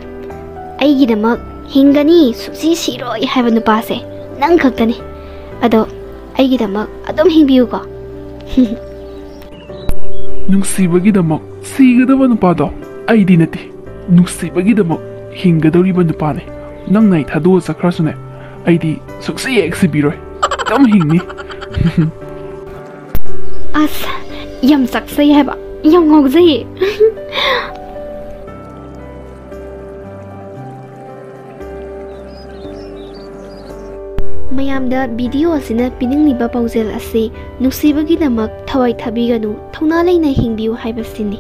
ꯑꯩꯒꯤꯗꯃꯛ ꯍꯤꯡꯒꯅꯤ ꯁꯨꯡꯁꯤ ꯁꯤꯔꯣꯏ ꯍꯥꯏꯕ ꯅꯨꯄꯥꯁꯦ ꯅꯪ ꯈꯛꯇꯅꯤ꯫ ꯑꯗꯣ ꯑꯩꯒꯤꯗꯃꯛ ꯑꯗꯨꯝ ꯍꯤꯡꯕꯤꯌꯨꯀꯣ꯫ ꯅꯨꯡꯁꯤꯕꯒꯤꯗꯃꯛ ꯁꯤꯒꯗꯕ ꯅꯨꯄꯥꯗꯣ ꯑꯩꯗꯤ ꯅꯠꯇꯦ꯫ ꯅꯨꯡꯁꯤꯕꯒꯤꯗꯃꯛ ꯍꯤꯡꯒꯗꯧꯔꯤꯕ ꯅꯨꯄꯥꯅꯦ꯫ ꯅꯪꯅ ꯑꯩ ꯊꯥꯗꯣꯛꯑ ꯆꯠꯈ꯭ꯔꯁꯨꯅꯦ, ꯑꯩꯗꯤ ꯁꯨꯡꯁꯤ ꯍꯦꯛ ꯁꯤꯕꯤꯔꯣꯏ꯫ ꯑꯗꯨꯝ ꯍꯤꯡꯅꯤ꯫ ꯑꯁ, ꯌꯥꯝ ꯆꯥꯛꯆꯩ ꯍꯥꯏꯕ, ꯌꯥꯝ ꯉꯥꯎꯖꯩꯌꯦ꯫ ꯃꯌꯥꯝꯗ ꯚꯤꯗꯤꯑꯣ ꯑꯁꯤꯅ ꯄꯤꯅꯤꯡꯂꯤꯕ ꯄꯥꯎꯖꯦꯜ ꯑꯁꯤ ꯅꯨꯡꯁꯤꯕꯒꯤꯗꯃꯛ ꯊꯋꯥꯏ ꯊꯥꯕꯤꯒꯅꯨ, ꯊꯧꯅꯥ ꯂꯩꯅ ꯍꯤꯡꯕꯤꯌꯨ ꯍꯥꯏꯕꯁꯤꯅꯤ꯫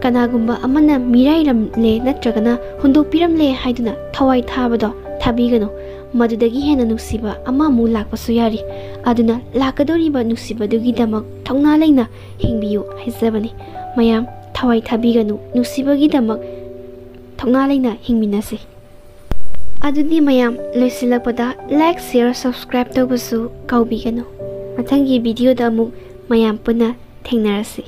ꯀꯅꯥꯒꯨꯝꯕ ꯑꯃꯅ ꯃꯤꯔꯥꯏꯔꯝꯂꯦ ꯅꯠꯇ꯭ꯔꯒꯅ ꯍꯨꯟꯗꯣꯛꯄꯤꯔꯝꯂꯦ ꯍꯥꯏꯗꯨꯅ ꯊꯋꯥꯏ ꯊꯥꯕꯗꯣ ꯊꯥꯕꯤꯒꯅꯨ꯫ ꯃꯗꯨꯗꯒꯤ ꯍꯦꯟꯅ ꯅꯨꯡꯁꯤꯕ ꯑꯃ ꯑꯃꯨꯛ ꯂꯥꯛꯄꯁꯨ ꯌꯥꯔꯤ꯫ ꯑꯗꯨꯅ ꯂꯥꯛꯀꯗꯧꯔꯤꯕ ꯅꯨꯡꯁꯤꯕꯗꯨꯒꯤꯗꯃꯛ ꯊꯧꯅꯥ ꯂꯩꯅ ꯍꯤꯡꯕꯤꯌꯨ ꯍꯥꯏꯖꯕꯅꯤ꯫ ꯃꯌꯥꯝ ꯊꯋꯥꯏ ꯊꯥꯕꯤꯒꯅꯨ, ꯅꯨꯡꯁꯤꯕꯒꯤꯗꯃꯛ ꯊꯧꯅꯥ ꯂꯩꯅ ꯍꯤꯡꯃꯤꯟꯅꯁꯤ꯫ ꯑꯗꯨꯗꯤ ꯃꯌꯥꯝ, ꯂꯣꯏꯁꯤꯜꯂꯛꯄꯗ like, share, subscribe ꯇꯧꯕꯁꯨ ꯀꯥꯎꯕꯤꯒꯅꯨ꯫ ꯃꯊꯪꯒꯤ ꯚꯤꯗꯤꯑꯣꯗ ꯑꯃꯨꯛ ꯃꯌꯥꯝ ꯄꯨꯟꯅ ꯊꯦꯡꯅꯔꯁꯤ꯫